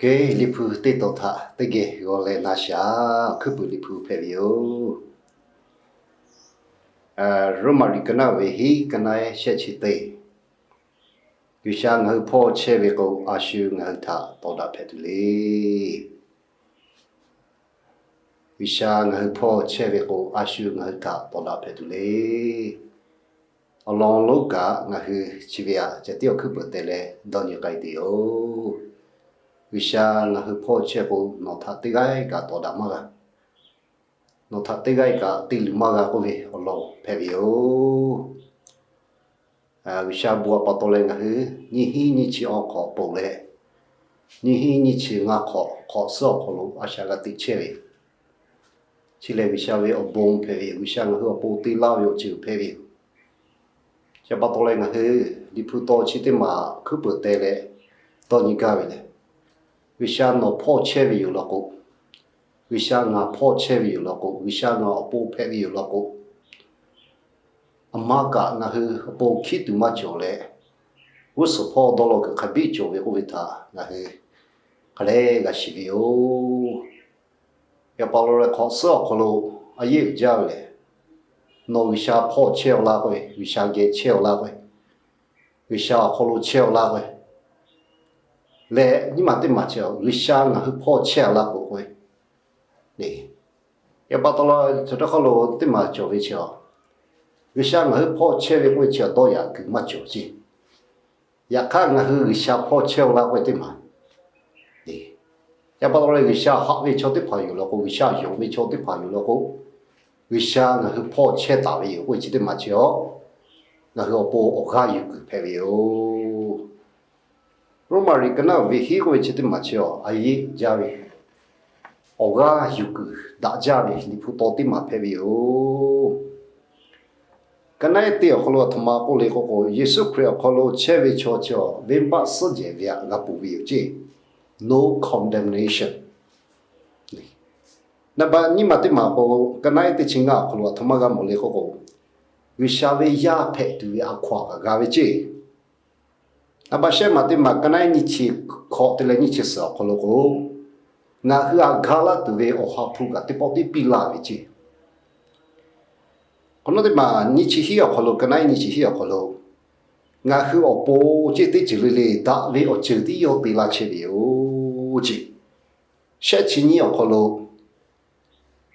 Oˇ hk'e Liꞈ hpu teˇ tawn htaꞈ teˇ geh g'aw leh na shaˍ. Hkuiˉ puiˍ Liꞈ hpu hpehꞈ ve yoˬ. Roˉmaꞈ liꞈ ka naˆ ve hiˉ, ka naˆ ehˉ shehˆ chi teˇ. G'uiˬsha ngaˬ hui hpawˇ chehˇ ve k'o, a shu ngaˬ hui htaꞈ tawˍ daꞈ hpehꞈ tuˬ le. G'uiˬsha ngaˬ hui hpawˇ chehˇ ve k'o, a shu ngaˬ hui htaꞈ tawˍ daꞈ hpehꞈ tuˬ le. Awˬ lawn lonˉ kaꞈ ngaˬ hui chi ve aꞈ ca tiˉ awˬ hkuiˉ peuˍ te leh dawˇ nyi k'ai tuˬ yoˬ. G'uiˬsha ngaˬ hui hpawˇ chehˇ k'o, nawˬ htaꞈ teˇ g'aˇ kaꞈ tawˍ daꞈ maˇ g'a. Nawˬ htaꞈ teˇ g'aˇ kaꞈ te luˬ maˇ g'a k'oˆ ve awˬ lawn hpehꞈ ve yoˬ. G'uiˬsha bon htaꞈ pa taw leh ngaˬ hui nyiˇ hinˉ nyiˇ chi awˬ hk'awꞈ ponˬ leh, nyiˇ hinˉ nyiˇ chi ngaˇ hk'awꞈ hk'awꞈ suhˉ awˬ hk'aw lo a shaꞈ g'a teꞈ chehˇ ve yoˬ. Chi lehˬ G'uiˬsha ve awˬ bon hpehꞈ ve yoˬ. G'uiˬsha ngaˬ hui awˬ pon te laˇ ve awˬ ceuˬ hpehꞈ ve yoˬ. Chi pa taw leh ngaˬ hui Liꞈ hpu taw chi teˇ maˬ hkuiˉ peuˍ te leh dawˇ nyi gaˇ ve lehˬ, G'uiˬsha nawˬ hpawˇ chehˇ ve yoˬ law k'o, G'uiˬsha ngaˬ hpawˇ chehˇ ve yoˬ law k'o, G'uiˬsha ngaˬ awˬ pon hpehꞈ ve yoˬ law k'o, aˬ ma kaꞈ ngaˬ hui awˬ pon hkiˉ tuˬ maˇ cawˬ leh, g'uˇ suhˍ hpawˇ dawˇ law kuiˬ hk'a biˇ cawˬ ve k'oˆ ve htaꞈ ngaˬ hui hk'a leh g'a shiˍ ve yoˬ. Yaꞈ pa taw leh hk'awꞈ suhˉ awˬ hk'aw lo a yehˉ uiˍ jaˇ ve lehˬ, nawˬ G'uiˬsha hpawˇ chehˇ-aw laˇ k'oˆ ve, G'uiˬsha geh chehˇ-aw laˇ k'oˆ ve, G'uiˬsha awˬ hk'aw lo chehˇ-aw laˇ k'oˆ ve lehˬ, nyiˇ maˬ teˇ maˬ chi G'uiˬsha ngaˬ hui hpawˇ chehˇ-aw laˇ k'oˆ k'oˆ ve, yaꞈ pa taw leh chi hk'aw lo teˇ maˬ cawˬ ve chi, G'uiˬsha ngaˬ hui hpawˇ chehˇ ve k'oˆ ve chi dawˇ yaꞈ kuiˬ maˇ cawˬ ce. Yaꞈ hk'aˇ ngaˬ hui G'uiˬsha hpawˇ chehˇ-aw laˇ k'oˆ ve teˇ maˬ, yaꞈ pa taw leh G'uiˬsha haꞈ ve chaw teˇ hpaˍ yoˬ law k'o, G'uiˬsha yonˍ ve chaw teˇ hpaˍ yoˬ law k'o, G'uiˬsha ngaˬ hui hpawˇ chehˇ taˍ ve yoˬ k'oˆ ve chi teˇ maˬ chi, ngaˬ hui awˬ pon awˬ g'aˇ yuˬ kuiˬ hpehꞈ ve yoˬ. Roˉmaꞈ liꞈ ka naˆ ve hiˉ k'oˆ ve chi teˇ maˬ chi a yehˉ jaˇ ve, awˬ g'aˇ yuˬ kuiˬ daꞈ jaˇ ve Liꞈ hpu taw teˇ maˬ hpehꞈ ve yoˬ. Ka naˆ ehˉ teˇ awˬ hk'aw lo aˬ htoꞈ ma k'oˆ le k'oˆ k'o, Yeˍsuˆ Hkriꞈ awˬ hk'aw lo chehˇ ve chaw chi venˇbaˆ suhˉ jehˬ ve htaꞈ g'a ponˬ ve yoˬ ce. No condemnation. Naˍ baꞈ nyiˇ maˬ teˇ maˬ k'o, ka naˆ ehˉ teˇ chi ngaˇ awˬ hk'aw lo aˬ htoꞈ ma g'a mawˬ le k'oˆ k'o, G'uiˬsha ve yaˇ hpehꞈ tuˬ ve a hkaw-anˬ kaꞈ g'a ve ce. Naˍ baꞈ shehˆ maˬ teˇ maˬ ka naˆ ehˉ nyiˇ chi hkawꞈ te leh nyiˇ chi suhˍ awˬ hk'aw lo k'o, ngaˬ hui htaꞈ ga laˇ tuˬ ve Awˬ ha hpu kaꞈ teˇ pawˆ tiˉ piˇ laˇ ve ce. Hk'awꞈ nawˉ teˇ maˬ nyiˇ chi hiˉ awˬ hk'aw lo, ka naˆ ehˉ nyiˇ chi hiˉ awˬ hk'aw lo, ngaˬ hui awˬ pon ceˇ teˇ ceuˬ le le daꞈ ve awˬ ceuˬ tiˉ yawˇ te laˇ chehˇ ve yoˬ ce. Shehˆ chi nyiˇ awˬ hk'aw lo,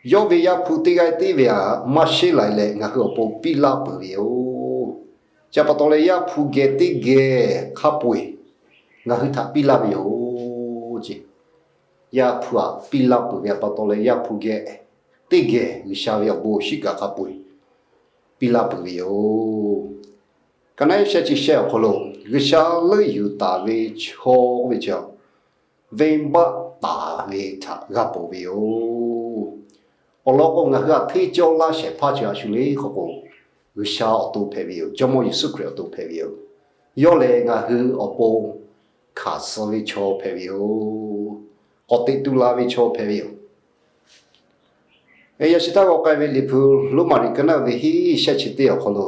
yawˇ ve Yaˇ hpu teˇ g'aˇ tiˉ ve htaꞈ maˇ sheˉ la leh ngaˬ hui awˬ pon piˇ laˇ peuˬ ve yoˬ. Chi pa taw leh Yaˇ hpu geh teˇ geh hk'a peu-eˬ ngaˬ hui htaꞈ piˇ laˇ ve yoˬ ce. Yaˇ hpu htaꞈ piˇ laˇ peuˬ ve pa taw leh Yaˇ hpu geh teˇ geh G'uiˬsha ve awˬ bon shiˉ kaꞈ hk'a peu-eˬ piˇ laˇ peuˬ ve yoˬ. Ka naˆ ehˉ shehˆ chi shehˆ awˬ hk'aw lo, G'uiˬsha leuˆ yuˬ taˍ ve chaw k'oˆ ve chi, venˇbaˆ taˍ ve htaꞈ g'a ponˬ ve yoˬ. Awˬ lawn k'o, ngaˬ hui htaꞈ hteˇ cawˇ laˇ shehˍ hpaˇ chi a shu le k'oˆ k'o, G'uiˬsha awˬ to hpehꞈ ve yoˬ. Jawˇmawˇ Yeˍsuˆ Hkriꞈ awˬ to hpehꞈ ve yoˬ. Yawˇ lehˬ ngaˬ hui awˬ pon hkanˍ suh ve chaw hpehꞈ ve yoˬ. K'awꞈ teꞈ tu la ve chaw hpehꞈ ve yoˬ. Yaꞈ shi htaˇ g'aw k'ai ve Liꞈ hpu Roˉmaꞈ liꞈ ka naˆ ve hiˉ shehˆ chi teˇ awˬ hk'aw lo,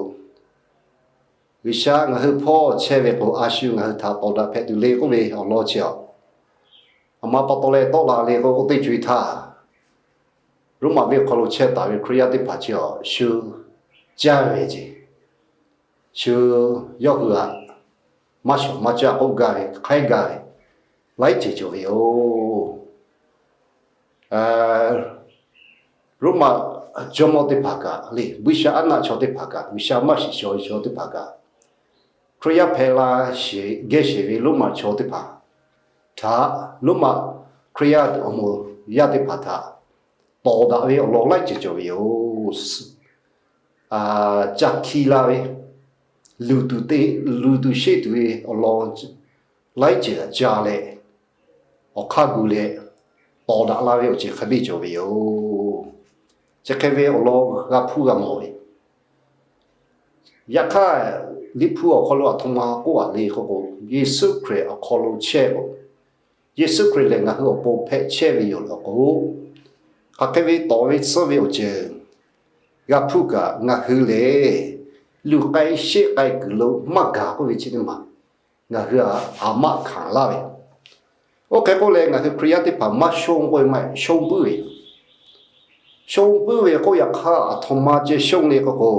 G'uiˬsha ngaˬ hui hpawˇ chehˇ ve k'o, a shu ngaˬ hui htaꞈ tawˍ daꞈ hpehꞈ tuˬ le k'oˆ ve awˬ lawn chi, aˬ ma pa taw leh tawˆ la le k'oˆ k'o, teˇ co-e htaˇ, Roˉmaꞈ venˇ awˬ hk'aw lo chehˇ taˍ ve Hkriꞈ yaˇ teˇ hpaˍ chi a shu caˇ ve ce. Shu yawˇ hui htaꞈ maˇ shawˍ maˇ caˇ k'oˆ gaˇ ve, hk'aiˉ gaˇ ve, laiˉ ceuˬ cawˬ ve yoˬ. Roˉmaꞈ jawˇmawˇ teˇ hpaˍ kaꞈ le, buiˇshaˆaˉnaˆ chaw teˇ hpaˍ kaꞈ, G'uiˬsha maˇ shiˍ shaw ve chaw teˇ hpaˍ kaꞈ, Hkriꞈ yaˇ hpehꞈ la sheˍ geh sheˍ ve Roˉmaꞈ chaw teˇ hpaˍ htaꞈ, Roˉmaꞈ Hkriꞈ yaˇ awˬ moˍ yaˇ teˇ hpaˍ htaꞈ tawˍ daꞈ ve awˬ lawn laiˉ ceuˬ cawˬ ve yoˬ. Ca hki la ve, luˬ tuˬ te, luˬ tuˬ sheˆ tuˬ ve awˬ lawn laiˉ ceuˬ ca leh, awˬ hk'aˇ gu leh tawˍ daꞈ la ve awˬ ceuˬ hk'a biˇ cawˬ ve yoˬ. Chi hk'e ve awˬ lawn g'a hpuˇ g'a mawˬ ve. Yaꞈ hk'aˇ, Liꞈ hpu awˬ hk'aw lo aˬ htoꞈ ma k'oˆ a le k'oˆ k'o, Yeˍsuˆ Hkriꞈ awˬ hk'aw lo chehˇ k'o, Yeˍsuˆ Hkriꞈ lehˬ ngaˬ hui awˬ pon hpehꞈ chehˇ ve yoˬ law k'o, hk'aˬ hk'e ve tawˍ ve tsuhˇ ve awˬ ceuˬ g'a hpuˇ kaꞈ, ngaˬ hui lehˬ luˬ k'ai sheˆ k'ai kuiˬ lo maˇ gaˬ k'oˆ ve chi teˇ maˬ ngaˬ hui htaꞈ aˬ maˆ hkanˍ laˇ ve. Oˇ hk'e k'oˆ leh, ngaˬ hui Hkriꞈ yaˇ teˇ hpaˍ maˇ shonˇ k'oˆ ve maˇ heˆ, shonˇ puiˉ ve. Shonˇ puiˉ ve k'oˆ, yaꞈ hk'aˇ aˬ htoꞈ ma ceh shonˇ le k'oˆ k'o,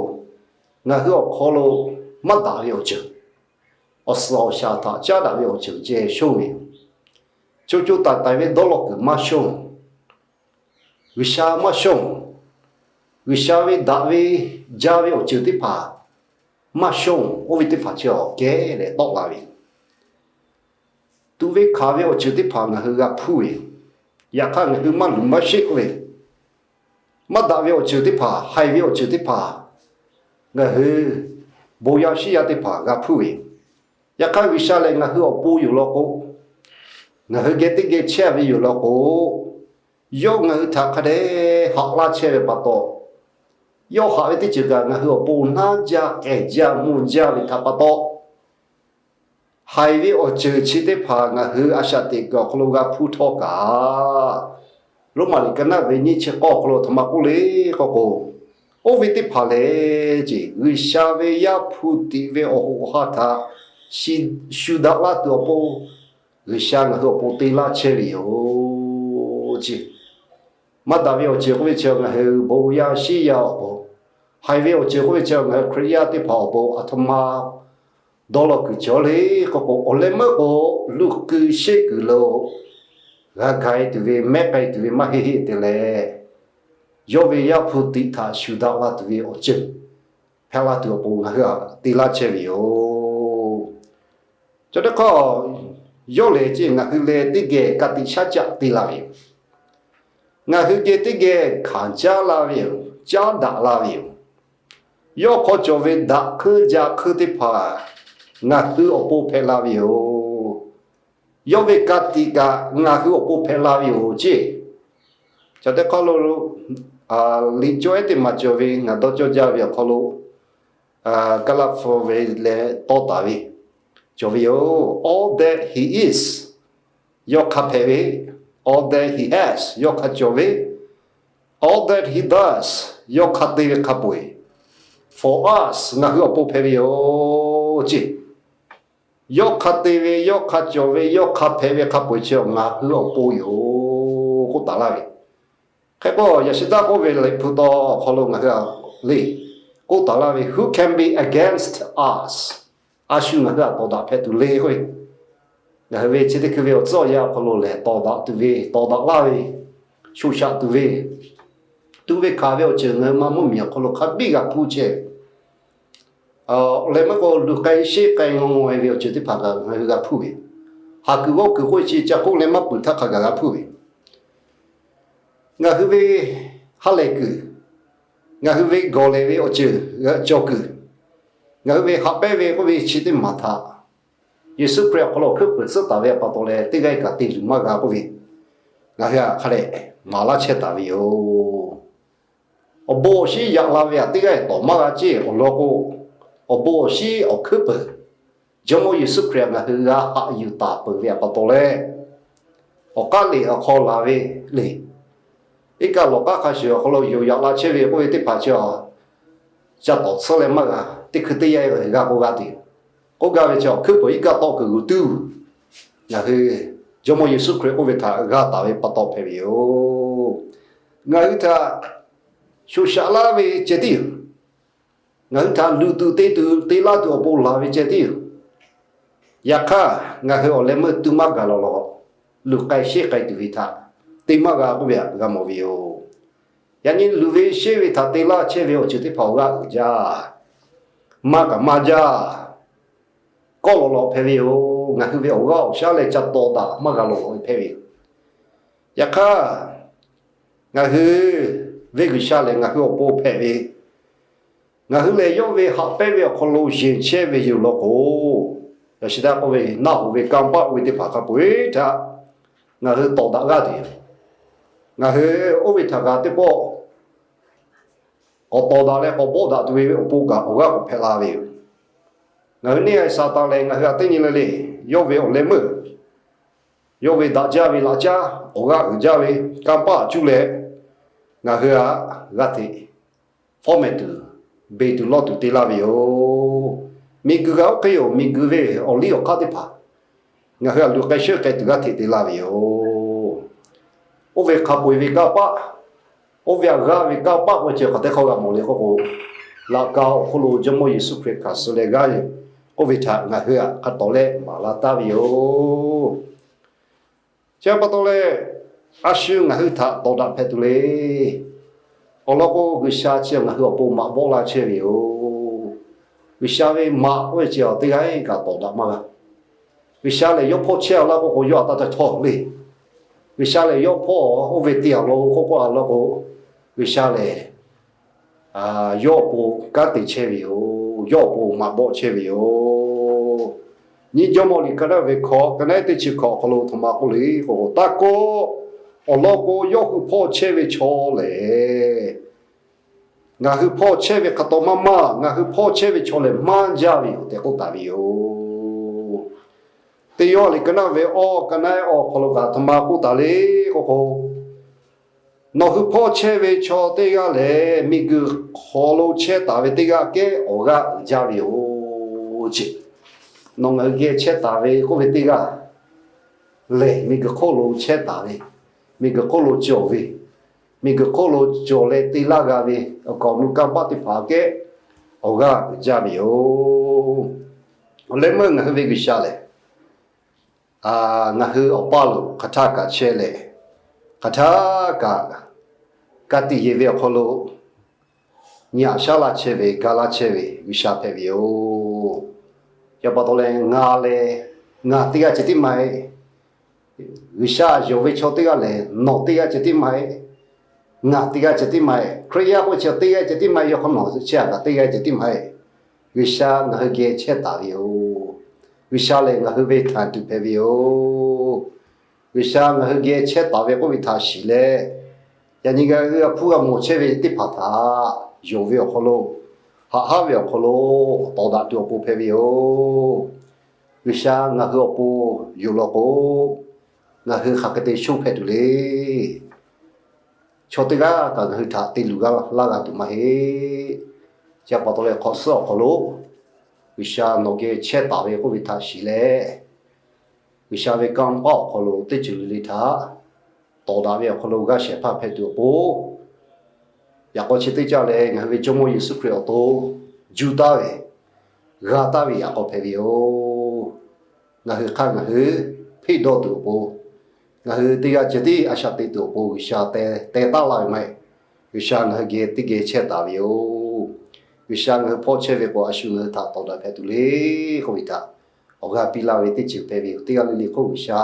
ngaˬ hui awˬ hk'aw lo maˇ daꞈ ve awˬ ceuˬ, awˬ suhˍ awˬ shaˍ htaꞈ caˉ daꞈ ve awˬ ceuˬ ceh shonˇ ve yoˬ. Co co taiˍ taiˍ ve dawˇ law kuiˬ maˇ shonˇ, G'uiˬsha maˇ shonˇ, G'uiˬsha ve daꞈ ve, ja ve awˬ ceuˬ teˇ hpaˍ maˇ shonˇ, oˇ ve teˇ hpaˍ chi awˬ kehˉ leh tawˆ la ve yoˬ. Tuꞈ ve hkanˍ ve awˬ ceuˬ teˇ hpaˍ ngaˬ hui g'a hpuˇ ve yoˬ. Yaꞈ hk'aˇ, ngaˬ hui maˇ luˬ maˇ sheˆ k'oˆ ve, maˇ daꞈ ve awˬ ceuˬ teˇ hpaˍ, haiˬ ve awˬ ceuˬ teˇ hpaˍ ngaˬ hui bon yaˇ shiˉ yaˇ teˇ hpaˍ g'a hpuˇ ve yoˬ. Yaꞈ hk'aˇ, G'uiˬsha lehˬ ngaˬ hui awˬ pon yoˬ law k'o, ngaˬ hui geh teˇ geh chehˇ ve yoˬ law k'o, yawˇ ngaˬ hui htaꞈ hk'a dehꞈ haꞈ laˇ chehˇ ve pa taw, yawˇ haꞈ ve teˇ ceuˬ kaꞈ ngaˬ hui awˬ pon naˇ jaˇ, k'ehˬ jaˇ, mvuh jaˇ ve htaꞈ pa taw, haiˬ ve awˬ ceuˬ chi teˇ hpaˍ ngaˬ hui a shaꞈ teꞈ kuiˬ awˬ hk'aw lo g'a hpuˇ htawˇ kaꞈ, Roˉmaꞈ liꞈ ka naˆ ve nyiˇ chi k'awˇ awˬ hk'aw lo aˬ htoꞈ ma k'oˆ le k'oˆ k'o, oˇ ve teˇ hpaˍ lehˬ, G'uiˬsha ve Yaˇ hpu tiꞈ ve awˬ hoꞈ awˬ ha htaꞈ shu daꞈ laˇ tuˬ awˬ pon, G'uiˬsha ngaˬ hui awˬ pon te laˇ chehˇ ve yoˬ. Maˇ daꞈ ve awˬ ceuˬ k'oˆ ve chi ngaˬ hui bon yaˇ shiˉ yaˇ awˬ pon, haiˬ ve awˬ ceuˬ k'oˆ ve chi ngaˬ hui Hkriꞈ yaˇ teˇ hpaˍ awˬ pon aˬ htoꞈ ma dawˇ law kuiˬ cawˬ le k'oˆ k'o, awˬ leh meuˉ k'o, luˬ keu sheˆ kuiˬ lo g'a ga e tuˬ ve, mehˆ k'ai tuˬ ve maˇ heˆ heˆ te leh, yawˇ ve Yaˇ hpu tiꞈ htaꞈ shu daꞈ la tuˬ ve awˬ ceuˬ hpehꞈ la tuˬ awˬ pon ngaˬ hui te laˇ chehˇ ve yoˬ. Chaw teˇ hk'aˇ, yawˇ lehˬ ceh ngaˬ hui leh teˇ geh ka tiꞈ shaˉ caˆ te la ve yoˬ. Ngaˬ hui geh teˇ geh hkanˍ caˉ la ve yoˬ, caˉ daꞈ la ve yoˬ. Yawˇ hk'aw cawˬ ve daꞈ hk'euˆ ja hk'euˆ teˇ hpaˍ ngaˬ hui awˬ pon hpehꞈ la ve yoˬ. Yawˇ ve ka tiꞈ kaꞈ ngaˬ hui awˬ pon hpehꞈ la ve yoˬ ceh. Chaw teˇ hk'aˇ lo, liꞈ cawˇ ehˉ teˇ maˬ cawˬ ve ngaˬ dawˇ cawˇ jaˇ ve awˬ hk'aw lo, Kaˇlaˇ hpu ve leh tawˇ taˍ ve cawˬ ve yoˬ. All that he is, yawˇ hk'a hpehꞈ ve. All that he has, yawˇ hk'a cawˬ ve. All that he does, yawˇ hk'a te ve hk'a peu-eˬ, for us, ngaˬ hui awˬ pon hpehꞈ ve yoˬ ceh. Yawˇ hk'a te ve, yawˇ hk'a cawˬ ve, yawˇ hk'a hpehꞈ ve hk'a peu-eˬ chi ngaˬ hui awˬ pon yoˬ k'oˆ taˍ laˇ ve. Hk'e k'o, yaꞈ shi taˇ k'oˆ ve Liꞈ hpu taw awˬ hk'aw lo ngaˬ hui le k'oˆ taˍ laˇ ve, Who can be against us? A shu ngaˬ hui htaꞈ tawˍ daꞈ hpehꞈ tuˬ le k'oˆ ve, ngaˬ hui ve chi teˇ hkui ve awˬ tcuhˉ awˬ yanˇ awˬ hk'aw lo lehˬ, tawˍ daꞈ tuˬ ve, tawˍ daꞈ laˇ ve, shoꞈ shaꞈ tuˬ ve, tuꞈ ve hkanˍ ve awˬ ceuˬ ngaˬ hui maˇ mvuhˇ miˬ awˬ hk'aw lo hk'a biˇ g'a hpuˇ chehˇ ve. Awˬ leh maˇ k'o, luˬ k'ai sheˆ k'ai ngawˬ ngawˬ e ve awˬ ceuˬ teˇ hpaˍ kaꞈ ngaˬ hui g'a hpuˇ ve. Haˍ kuiˬ g'awˇ kuiˬ k'oˆ ve chi ca k'oˆ leh maˇ peuˬ htaˇ hk'a gaˬ g'a hpuˇ ve. Ngaˬ hui ve ha lehˬ kuiˬ, ngaˬ hui ve gawˬ lehˬ ve awˬ ceuˬ g'a cawˬ kuiˬ, ngaˬ hui ve haꞈ pehnˇ ve k'oˆ ve chi teˇ maˬ htaꞈ Yeˍsuˆ Hkriꞈ awˬ hk'aw lo hkuiˉ peuˍ tcuhˉ taˍ ve pa taw leh, teˇ g'aˇ kaꞈ te luˬ maˇ g'a k'oˆ ve, ngaˬ hui htaꞈ hk'a dehꞈ maˍ laˇ chehˇ taˍ ve yoˬ. Awˬ bon awˬ shinˉ yaꞈ la ve htaꞈ teˇ g'aˇ tawˍ maˇ g'a ceˇ awˬ lawn k'o, awˬ bon awˬ shinˉ awˬ hkuiˉ peuˍ, Jawˇmawˇ Yeˍsuˆ Hkriꞈ ngaˬ hui g'a haꞈ yuˬ taˍ peuˬ ve pa taw leh, awˬ k'aˉ liꞈ awˬ hk'aw laˬ ve le, iˉ kaˆ lawˬ k'aˉ hk'a shuˍ awˬ hk'aw lo yoˬ yaꞈ la chehˇ ve k'oˆ ve teˇ hpaˍ chi a, ca tawˍ tsuhˇ leh maˇ g'a, teˇ hkui teˇ yanˇ g'a k'o g'a tuˬ yoˬ. K'oˆ gaˇ ve chi awˬ hkuiˉ peuˍ iˉ kaˆ tawˆ kuiˬ g'uˬ tuˬ, ngaˬ hui Jawˇmawˇ Yeˍsuˆ Hkriꞈ k'oˆ ve htaꞈ g'a taˍ ve pa taw hpehꞈ ve yoˬ. Ngaˬ hui htaꞈ shoꞈ shaꞈ laˇ ve ceh tiˉ yoˬ. Ngaˬ hui htaꞈ luˬ tuˬ te tuˬ te laˇ tuˬ awˬ pon laˬ ve ceh tiˉ yoˬ. Yaꞈ hk'aˇ, ngaˬ hui awˬ leh meuˇ tu maˇ gaˬ lawˬ lawˬ, luˬ k'ai sheˆ k'ai tuˬ ve htaꞈ te maˇ g'a k'oˆ ve htaꞈ g'a mawˬ ve yoˬ. Yaꞈ nyi luˬ ve sheˆ ve htaꞈ te laˇ chehˇ ve awˬ ceuˬ teˇ hpaˍ awˬ g'aˇ uiˍ jaˇ, maˇ kaꞈ maˇ jaˇ, kawˆ lawˬ lawˬ hpehꞈ ve yoˬ. Ngaˬ hui ve awˬ g'aˇ awˬ shaˉ leh ca tawˍ daꞈ maˇ g'a lawˬ lawˬ ve hpehꞈ ve yoˬ. Yaꞈ hk'aˇ, ngaˬ hui ve G'uiˬsha lehˬ ngaˬ hui awˬ pon hpehꞈ ve, ngaˬ hui lehˬ yawˇ ve haꞈ pehnˇ ve awˬ hk'aw lo yeˬ chehˇ ve yoˬ law k'o, yaꞈ shi taˇ k'oˆ ve naˆ hoꞈ ve kanˇ paˆ oˇ ve teˇ hpaˍ hk'a peu-eˬ htaꞈ ngaˬ hui tawˍ daꞈ g'aˇ tuˬ yoˬ. Ngaˬ hui oˇ ve htaꞈ kaꞈ teˇ pawˆ k'awꞈ tawˍ daꞈ leh k'awꞈ bawˆ daꞈ tuˬ ve awˬ pon kaꞈ awˬ g'aˇ k'awꞈ hpehꞈ la ve yoˬ. Ngaˬ hui neˇ haiˬ Saˍtanˍ lehˬ ngaˬ hui htaꞈ teˇ nyi le le, yawˇ ve awˬ leh meuˇ, yawˇ ve daꞈ jaˇ ve laꞈ caˉ, awˬ g'aˇ uiˍ jaˇ ve kanˇ paˆ cuˇ leh, ngaˬ hui htaꞈ g'a hteꞈ fawˉ mehˍ tuˬ, beˬ tuˬ lawˇ tuˬ te laˇ ve yoˬ. Miˬguiˬ g'a oˇ hk'e yoˬ. Miˬguiˬ ve awˬ liˇ awˬ hk'aˇ teˇ hpaˍ ngaˬ hui htaꞈ luˬ k'ai sheuˆ k'ai tuˬ g'aˇ hteꞈ te laˇ ve yoˬ. Oˇ ve hk'a peu-eˬ ve kanˇ paˆ, oˇ ve htaꞈ g'a ve kanˇ paˆ k'oˆ ve chi hk'aˬ hk'e k'oˆ g'a mawˬ le k'oˆ k'o, laꞈ ka awˬ hk'oˆ lo Jawˇmawˇ Yeˍsuˆ Hkriꞈ hkanˍ suh leh g'aˇ ve k'oˆ ve htaꞈ ngaˬ hui htaꞈ hk'a tawˍ leh maˍ la taˍ ve yoˬ. Chi pa taw leh, a shu ngaˬ hui htaꞈ tawˍ daꞈ hpehꞈ tuˬ le. Awˬ lawn k'o, G'uiˬsha chi ngaˬ hui awˬ pon maꞈ bawˆ laˇ chehˇ ve yoˬ. G'uiˬsha ve maꞈ k'oˆ ve chi teˇ g'aˇ kaꞈ tawˍ daꞈ maˇ g'a. G'uiˬsha lehˬ yawˇ hpawˇ chehˇ a laˇ k'oˆ k'o, yawˇ a taˇ taˇ htawˇ le. G'uiˬsha lehˬ yawˇ hpawˇ oˇ ve te a law k'oˆ k'oˆ a laˇ k'o, G'uiˬsha lehˬ yawˇ awˬ pon kanˉ te chehˇ ve yoˬ. Yawˇ awˬ pon maꞈ bawˆ chehˇ ve yoˬ. Nyiˇ Jawˇmawˇ liꞈ ka naˉ ve hkawꞈ, ka naˉ teˇ chi hkawꞈ awˬ hk'aw lo htoꞈ ma k'oˆ le k'o, taˇ kawˆ. Awˬ lawn k'o, yawˇ hui hpawˇ chehˇ ve chaw lehˬ, ngaˬ hui hpawˇ chehˇ ve hk'a tawˍ maˇ maˇ, ngaˬ hui hpawˇ chehˇ ve chaw lehˬ maˇ jaˇ ve yoˬ tehꞈ k'oˆ taˍ ve yoˬ. Teˇ Yoˇhanˬ liꞈ ka naˉ ve awˬ, ka naˉ awˬ hk'aw lo kaꞈ htoꞈ ma k'oˆ taˍ le k'oˆ k'o, nawˬ hui hpawˇ chehˇ ve chaw teˇ g'aˇ lehˬ, miˬguiˬ hk'aw lo chehˇ taˍ ve teˇ g'aˇ kehˉ awˬ g'aˇ uiˍ jaˇ ve yoˬ. Chi, nawˬ ngaˬ hui geh chehˇ taˍ ve k'oˆ ve teˇ g'aˇ lehˬ, miˬguiˬ hk'oˆ lo chehˇ taˍ ve, miˬguiˬ hk'oˆ lo cawˬ ve, miˬguiˬ hk'oˆ lo cawˬ leh te laˇ g'a ve awˬ kaˍ awˬ nu kanˇ paˆ teˇ hpaˍ kehˉ awˬ g'aˇ uiˍ jaˇ ve yoˬ. Awˬ leh meuˇ ngaˬ hui ve G'uiˬsha lehˬ, ngaˬ hui awˬ paˇ lo hk'aˬ htaˇ kaꞈ chehˇ leh, hk'aˬ htaˇ kaꞈ ka tiꞈ yeˬ ve awˬ hk'aw lo nyi aꞈ shaˉ laˇ chehˇ ve, ga laˇ chehˇ ve G'uiˬsha hpehꞈ ve yoˬ. Chi pa taw leh ngaˬ lehˬ, ngaˬ teˇ g'aˇ ceh tiˉ maˇ heˆ. G'uiˬsha yonˍ ve chaw teˇ g'aˇ lehˬ, nawˬ teˇ g'aˇ ceh tiˉ maˇ heˆ. Ngaˬ teˇ g'aˇ ceh tiˉ maˇ heˆ. Hkriꞈ yaˇ k'oˆ chi teˇ g'aˇ ceh tiˉ maˇ heˆ. Yawˇ hk'aw nawˬ chehˇ a kaꞈ teˇ g'aˇ ceh tiˉ maˇ heˆ. G'uiˬsha ngaˬ hui geh chehˇ taˍ ve yoˬ. G'uiˬsha lehˬ ngaˬ hui ve htanˍ tuˬ hpehꞈ ve yoˬ. G'uiˬsha ngaˬ hui geh chehˇ taˍ ve k'oˆ ve htaꞈ shiˍ leh, yaꞈ nyi ngaˬ hui g'a hpuˇ g'a mawˬ chehˇ ve teˇ hpaˍ htaꞈ yonˍ ve awˬ hk'aw lo, haꞈ haˉ ve awˬ hk'aw lo tawˍ daꞈ tuˬ awˬ pon hpehꞈ ve yoˬ. G'uiˬsha ngaˬ hui awˬ pon yonˍ law k'o, ngaˬ hui hk'aˬ hk'e te shonˇ hpehꞈ tuˬ le. Chaw teˇ g'aˇ kaꞈ ngaˬ hui htaꞈ te luˬ g'a laˇ g'a tuˬ maˇ heˆ. Chi pa taw leh hk'awꞈ suhˉ awˬ hk'aw lo G'uiˬsha nawˬ geh chehˇ taˍ ve k'oˆ ve htaꞈ shiˍ leh, G'uiˬsha ve kanˇ paˆ awˬ hk'aw lo teˇ ceuˬ le le htaꞈ tawˍ daꞈ ve awˬ hk'aw lo g'a shehˍ hpaˇ hpehꞈ tuˬ awˬ pon, yaꞈ k'aw chi teˇ caˇ leh ngaˬ hui ve Jawˇmawˇ Yeˍsuˆ Hkriꞈ awˬ to juˇ taˍ ve, g'a taˍ ve yaꞈ k'aw hpehꞈ ve yoˬ. Ngaˬ hui hk'aˇ ngaˬ hui hpeˆ dawˇ tuˬ awˬ pon, ngaˬ hui teˇ g'aˇ ceh tiˉ a shaꞈ teꞈ tuˬ awˬ pon G'uiˬsha teh taˍ laˇ ve maˇ heˆ. G'uiˬsha ngaˬ hui geh teˇ geh chehˇ taˍ ve yoˬ. G'uiˬsha ngaˬ hui hpawˇ chehˇ ve k'o, a shu ngaˬ hui htaꞈ tawˍ daꞈ hpehꞈ tuˬ le k'oˆ ve htaꞈ awˬ g'aˇ piˇ laˇ ve teˇ ceuˬ hpehꞈ ve yoˬ. Teˇ g'aˇ le le hk'oˆ G'uiˬsha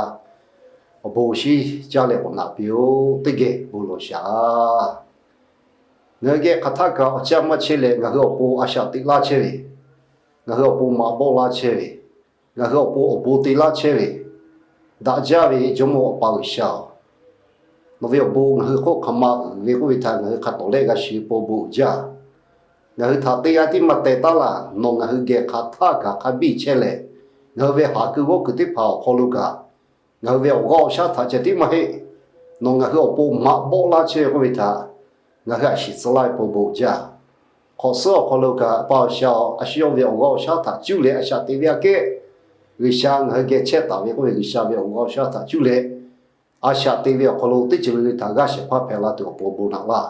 awˬ bon shinˉ caˇ leh k'awꞈ naꞈ piˇ-oˆ. Teˇ geh bon lawˬ shaˍ. Ngaˬ hui geh hk'aˬ htaˇ kaꞈ awˬ caˇ maˇ chehˇ leh ngaˬ hui awˬ pon a shaꞈ teꞈ laˇ chehˇ ve, ngaˬ hui awˬ pon maꞈ bawˆ laˇ chehˇ ve, ngaˬ hui awˬ pon awˬ bon te laˇ chehˇ ve, daꞈ jaˇ ve Jawˇmawˇ Awˬ pa G'uiˬsha-oˬ, nawˬ ve awˬ bon ngaˬ hui hk'oˆ hk'aˬ ma uiˍ ve k'oˆ ve htaꞈ ngaˬ hui hk'a tawˍ lehˆ g'a shiˍ ve pa bon uiˍ jaˇ. Ngaˬ hui htaꞈ teˇ g'aˇ tiˉ maˇ teh taˉ laˇ. Nawˬ ngaˬ hui geh hk'aˬ htaˇ kaꞈ hk'a biˇ chehˇ leh, ngaˬ hui ve haˍ kuiˬ g'awˇ kuiˬ teˇ hpaˍ awˬ hk'aw lo kaꞈ, ngaˬ hui ve awˬ g'aˇ awˬ shaˉ htaꞈ ceh tiˉ maˇ heˆ. Nawˬ ngaˬ hui awˬ pon maꞈ bawˆ laˇ chehˇ ve k'oˆ ve htaꞈ ngaˬ hui a shiˍ tcuh laˇ ve pa bon uiˍ jaˇ. Hk'awꞈ suhˉ awˬ hk'aw lo kaꞈ pa awˬ sha a shu yawˇ ve awˬ g'aˇ awˬ shaˉ htaꞈ cuˇ leh a shaꞈ teꞈ ve aꞈ kehˉ, G'uiˬsha ngaˬ hui geh chehˇ taˍ ve k'oˆ ve G'uiˬsha ve awˬ g'aˇ awˬ shaˉ htaꞈ cuˇ leh a shaꞈ teꞈ ve awˬ hk'aw lo teˇ ceuˬ le le htaꞈ g'aˇ shehˍ hpaˇ hpehꞈ la tuˬ awˬ pon bon naꞈ laˇ.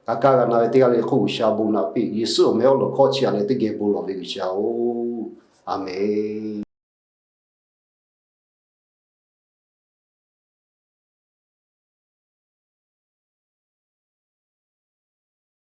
G'a kaˇ g'a na ve teˇ g'aˇ le le hk'oˆ G'uiˬsha bon naꞈ piˇ. Yeˍsuˆ awˬ meh awˬ lawˬ hkawˇ chi a leh teˇ geh bon lawˬ ve G'uiˬsha-oˬ, Aˍmenˍ.